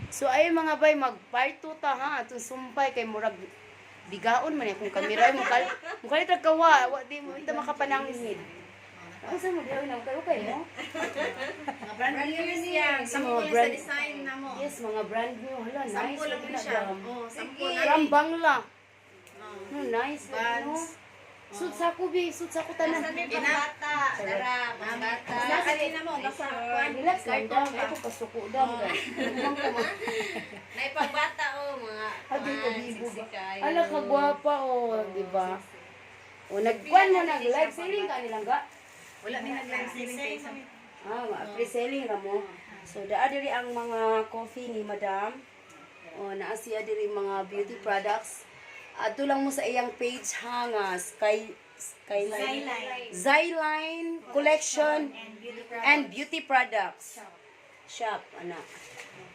So ay, mga bay, mag part 2 ta ha, atong sumpay kay murag bigaon man akong kamera mo kal mo kalit ra kawa, wa di mo ita makapananghid. Unsa mo diay na kayo kay mo? Mga brand new siya. Mga Sample sa design na mo. Yes, mga brand new. Hala, nice. Sample lang Lagi ni na, siya. dam. Oh, sample. From Bangla. Oh. No, nice. Lagi, no? Vans. Suit sa ko, bi. Suit sa ko tanan. Pambata, dara, pambata. Nasa din na mo, basta kuan. Relax lang, dam. Carton Ay, ba? ko pasuko, dam. Nagmang ko ma. Nay pambata oh, mga Abi ko, bibo ba? sexy kayo. Ala, kagwapa, oh. Di ba? O, nagkuan mo, nag-live selling ka nilang ga? Wala mi nag-live selling kay sa Ah, pre-selling ra mo. So, daa diri ang mga coffee ni Madam. O, naa siya diri mga beauty products. Adto lang mo sa iyang page ha nga Skyline. Xyline Collection and Beauty Products Shop, ana.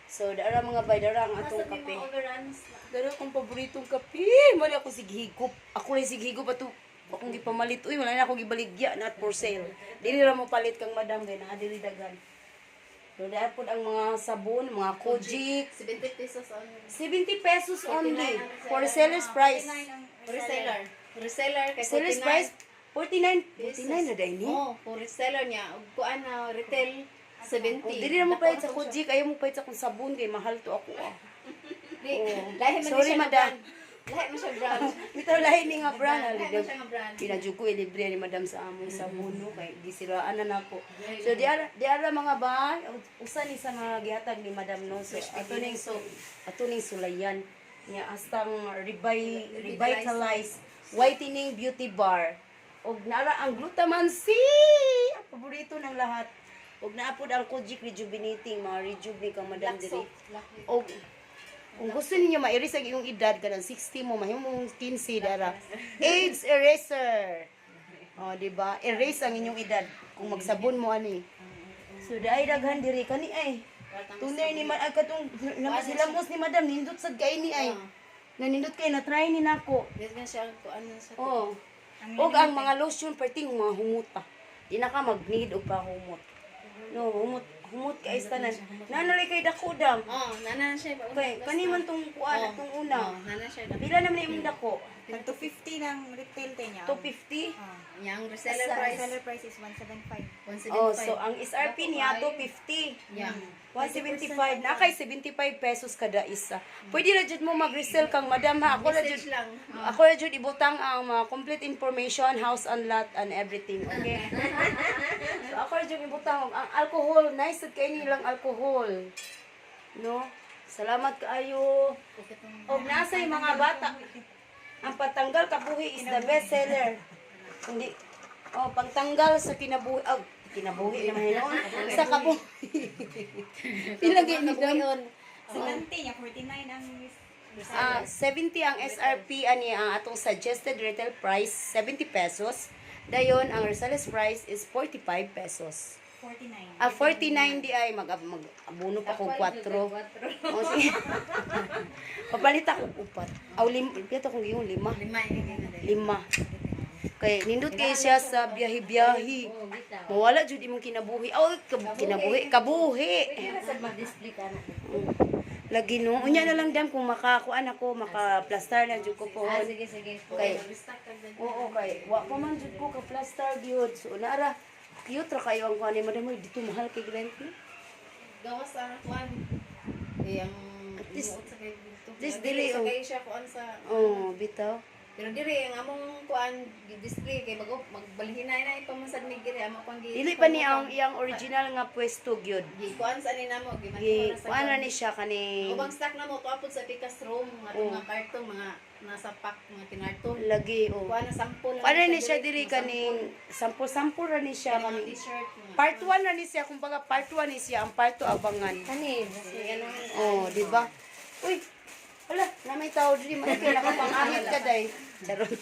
So, dara mga bay, dara ang atong kape. Overruns. Dara akong paboritong kape. Mali ako sighigop. Ako rin sighigop ato. Akong gipamalit. Uy, wala na akong gibaligya. Not for sale. Dili ra mo palit kang madam. Kay naa dili daghan. So, dahil po ang mga sabon, mga Kojic. 70 pesos only. 70 pesos only. For seller's price. Reseller. Reseller kay Seller's 49. price, 49. 49 na dahil ni. Oh, for reseller niya ug kuan na retail 70. Oh, dili ra mo palit sa Kojic. Ayaw mo palit sa akong sabon. Kay mahal to ako. Ah. Di, lahi man Sorry, siya nga madam. brand. Lahi man siya brand. Bitaw lahi ni nga brand. Lahi man siya nga brand. Pinadyo ko ilibre ni madam sa among sabon no kay gisiraan na nako. So di ara mga ba usa ni sa mga gihatag ni madam no. So ato ning sulayan niya astang revitalize whitening beauty bar. Og nara ang glutamansi, ang paborito ng lahat. Og naa pod ang Kojic rejuvenating, mga rejuve ni kang madam diri. Og kung gusto ninyo ma-erase ang iyong edad kanang 60 mo, mahimong 15 dara. Age eraser. Oh, di ba? Erase ang inyong edad kung magsabon mo ani. So daay daghan diri kani ay. Tunay ni ma ay, katong silamos ni madam nindot sad kay ni ay. Nanindot kay na try ni nako. Di man siya kuan na siya. Oh. Og ang mga lotion perting mga humuta. Di na ka mag-need og pahumot. No, humot humot kay tanan. Nanalay kay dako dam. Oh, nana na siya. Okay, kani man tong kuan Oh. atong una. Oh, nana siya. Pila naman na imong dako? Tag 250 ng retail tayo niya. 250? Ah. Yang reseller price Seller price is 175. 175. Oh, so ang SRP niya 250. Yeah. 175 na kay 75 pesos kada isa. Pwede ra jud mo mag-resell kang madam ha. Ako ra jud Message lang. Ako ra jud ibutang ang mga complete information, house and lot and everything. Okay. So ako ra jud ibutang ang alcohol, nice sad kay nilang alcohol. No? Salamat kaayo. Og nasa yung mga bata. Ang patanggal kabuhi is the best seller. Hindi. Oh, pangtanggal sa kinabuhi. Oh, kinabuhi naman yun. Sa kabuhi. Pila gid ni dam? 70 niya, 49 ang Ah, 70 ang SRP ani ang atong suggested retail price 70 pesos. Dayon ang reseller's price is 45 pesos. 49. Ah, 49 di ay mag mag abono pa kog 4. Oh, sige. Papalit ako og upat. Aw lim, pila kong giingon lima. Lima ini na dahil. Lima. Kay nindot kay siya sa biyahe-biyahe. Mawala jud imong kinabuhi. Aw, kinabuhi, kabuhi. Mag-display ka na. Lagi no. Unya na lang dam kung makakuan ako, maka-plaster na jud ko Ah, pohon. sige, sige. Kay Restock ka dahil. oo kay wa pa man jud ko ka plaster gyud. So naara cute ra kayo ang kuan ni madam. Oy, dito mahal kay rent ni. Gawas sa kuan. Eh, ang least- imuot sa kay dito. least Dili dili, sa oh. kay siya kuan sa Oh, bitaw. Pero diri ang among kuan gi-display kay bago magbalhinay na ipamasad mig diri amo pang gi Dili pa ni ang iyang original nga pwesto gyud. gi kuan sa ni namo gi Gi kuan ra ni siya kani Ubang stock namo tuapod sa Pikas room mga oh, mga karton, mga nasa pack, mga kinarton. Lagi oh. Kuan na sample lang Kuan ra ni siya diri mga kaning sample-sample ra ni siya sample, mga kaning t-shirt, mga part 1 ra ni siya, kumbaga part 1 ni siya, ang part 2 abangan. Kani, basta ano. Oh, di ba? Uy, wala, na may tao diri man kay nakapangahit ka day. Charot.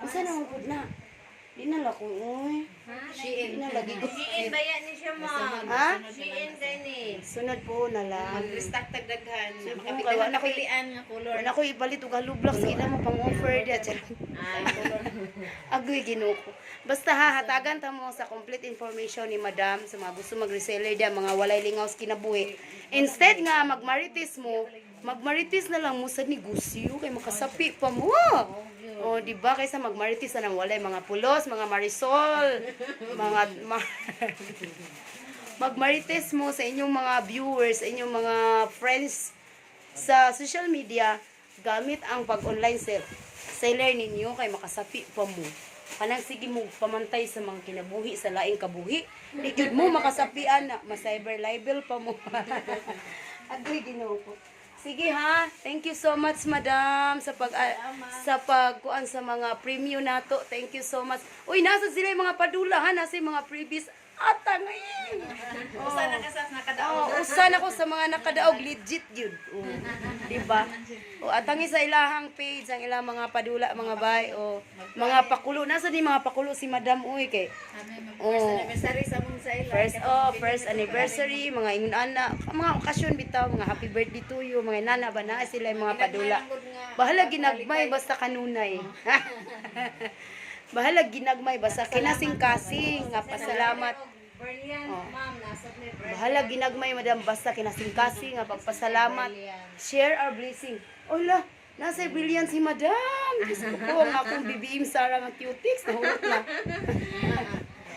Unsa na mo pud na? Di na lang ko, uy. Shein. Di na lagi ko. Shein ba yan ni siya, ma'am? Ha? Shein din eh. Sunod po na lang. Mag-restock tag daghan. Sige, Makapit kay na wala ko'y- napilian nga color. Wala ko ipalit og hollow blocks kita mo pang offer dia. Charot. Ay, Agoy, Ginoo ko. Basta ha, hatagan ta mo sa complete information ni Madam sa mga gusto mag-reseller dia, mga walay lingaw sa kinabuhi. Instead nga magmarites mo, magmarites na lang mo sa negosyo kay makasapi pa mo. O, di ba kaysa magmarites na lang walay mga pulos, mga marisol, mga magmarites mo sa inyong mga viewers, sa inyong mga friends sa social media gamit ang pag-online seller ninyo kay makasapi pa mo. Kanang sige mo pamantay sa mga kinabuhi sa laing kabuhi. Di gyud mo makasapian na ma-cyber libel pa mo. Agoy, Ginoo ko. Sige ha. Thank you so much, madam, sa pagkuan sa mga premium nato. Thank you so much. Uy, nasa sila yung mga padula ha, nasa yung mga freebies. Ata ngayon. Usa na ka sa nakadaog. Oh, usa na ko sa mga nakadaog legit yun. Oh, di ba? O atangi sa ilahang page ang ilang mga padula, mga bay o mga pakulo. Nasa di mga pakulo si Madam uy kay. First Oh. anniversary sa mong sa ila. First anniversary, mga ingon ana, mga okasyon bitaw, mga happy birthday to you, mga inana ba na sila yung mga padula. Bahala ginagmay basta kanunay. Bahala ginagmay basta kinasing-kasing nga pasalamat. Brilliant, ma'am. Nasa may brilliant. Bahala ginagmay, madam, basta kinasingkasing nga pagpasalamat. Share our blessing. Ola, nasa brilliant si madam. Diyos ko po, ang akong BBM Sara nga cutix. Nahulot na.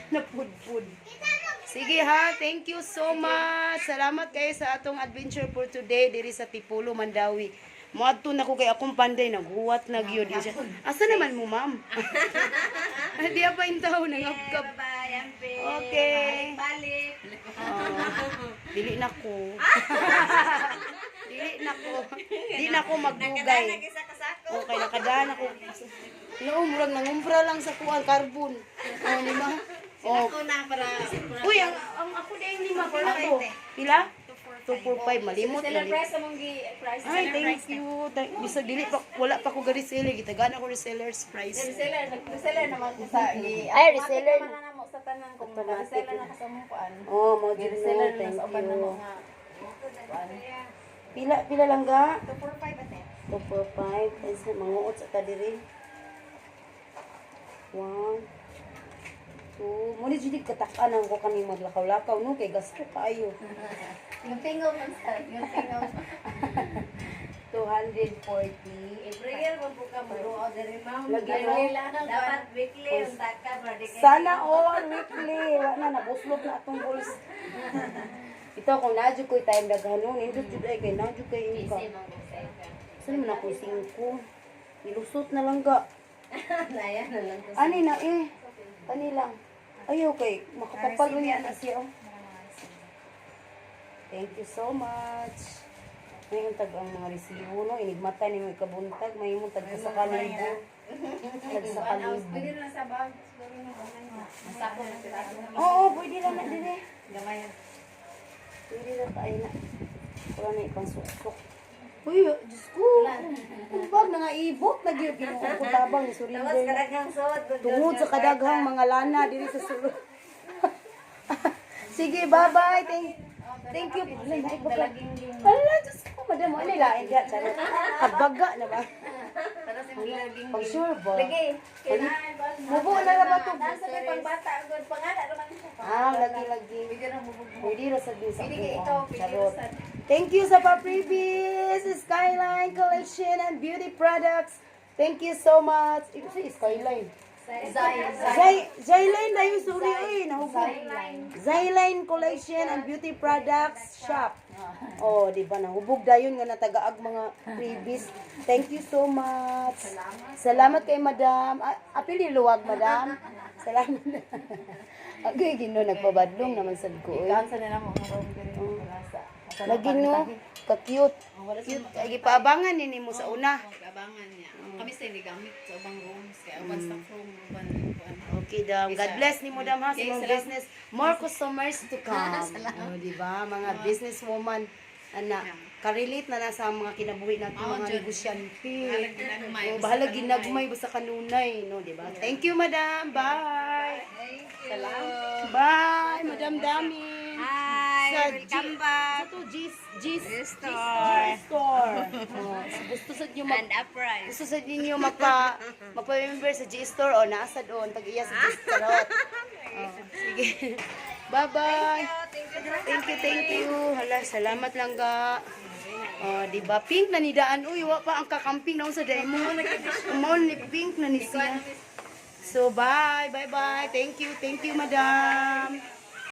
Napudpud. Sige ha, thank you so much. Salamat kayo sa atong adventure for today diri sa Tipulo, Mandawi. Moadto na ko kay akong panday naghuwat na gyud. Asa naman mo, ma'am? Di pa intaw nangapkap. Bye, Ampe. Okay. Balik. Oh, dili na ko. Dili na ko. Di na ko magdugay. Isa kasako. Okay, nakadaan ako. No, murag nangumpra lang sa kuan carbon. Oh, lima. Oh. Ako na para Uy, ang ako din lima pila to. Pila? 245 malimot Seller na. price sa mong gi price. Ay, thank you. Bisag dili pa wala pa ko ga reseller, gitagaan ako resellers price. Reseller, nag-reseller naman ko sa gi. Ay, reseller. Automatic naman na namo sa tanan kung reseller na ka sa mong kuan. Oh, mo jud no, Reseller na thank sa uban na mo you. nga. Kuan. Pila pila lang ga? 245 ate. 245. Ay, manguot sa kadiri. 1, 2. Muna jud katakaan ang ko kami maglakaw-lakaw no kay gasto kaayo. Yung tingaw man sa. Yung tingaw. 240. April, mo po ka mo diri, ma'am. Lagi, no? Dapat weekly, yung taka, para di kayo- Sana all weekly. Wa na nabuslot na atong bulls. Ito kung naadyo ko'y time daghanon, nindot jud ay kay naadyo kay Busy, inka. ma'am, kung sa'yo ka. Saan man ako singko? Nilusot na lang ga. Naya na lang ko. Ani na eh. Kani lang. Ay, okay. Makakapal niya na siya. oh. Thank you so much. May tag ang mga resibo no, inigmata ni mo ikabuntag, may imong tag sa kalibo. Tag sa kalibo. Pwede na sa bag. Siguro na gamay na. Masako na sila. Oo, pwede lang na dire. Gamay. Pwede lang kain na. Wala na ipang suksok. Uy, Diyos ko. Ang bag na nga ibot na gyud Ginoo ko tabang Tapos surrender. na. kadaghang suot. Tungod sa kadaghang mga lana diri sa sulod. Sige, bye-bye. Thank you. Wala, naik ba ka? Wala, Diyos ko, madam. Ano lain diya? Charot. Kabaga na ba? Para sa mga laging. Pag sure ba? Lagi. Kailangan ba? Mubo na lang ba to? Nasa may pangbata gud pangala naman siya. Ah, lagi-lagi. Pwede na bubog. Pwede ra sa din sa Pwede kay kuha. ikaw, pwede ra Charot. sa- Thank you sa pa-freebies, Skyline Collection and Beauty Products. Thank you so much. Ito si Skyline. Zay. Zayline na yung sorry eh. Nahubog. Zayline Collection and Beauty Products Shop. Oh, di ba nahubog dayon nga natagaag mga freebies. Thank you so much. Salamat kay Madam. Ah, apil ni luwag, Madam. Salamat. Agay Ginoo nagpabadlong naman sad ko. Oy. Ikaw sa nila mo ang room diri wala sa. Lagi no, ka-cute. Cute. Ay, gipaabangan ni nimo sa una. Abangan niya. Kami sa hindi gamit sa ubang rooms kay uban staff room uban kuan. Okay, dam. God bless ni mo, dam, ha, sa Okay, mga salamat. business. More customers to come. Oh, di ba? Mga businesswoman. Ana, karelate na na sa mga kinabuhi natin Mao mga jud. negosyante. Bahalag ginagmay, Oh, basta bahalag kanunay. ginagmay basta kanunay, no, di ba? Thank you, madam. Bye. Thank you. Bye, Madam Dami. Hi, Sa welcome back. Sa to G's G's Store. G Store. Oh, so gusto sa inyo mag And uprise. gusto sa ninyo magpa member sa G Store o nasa doon tag iya sa G Store. Oh, sige. Bye-bye. Thank you. Thank you, thank you. Hala, salamat lang ga. Oh, di ba? Pink na ni daan. Uy, wa pa ang kakamping na sa demo. Mao ni pink na ni siya. So, bye. Bye-bye. Thank you. Thank you, madam.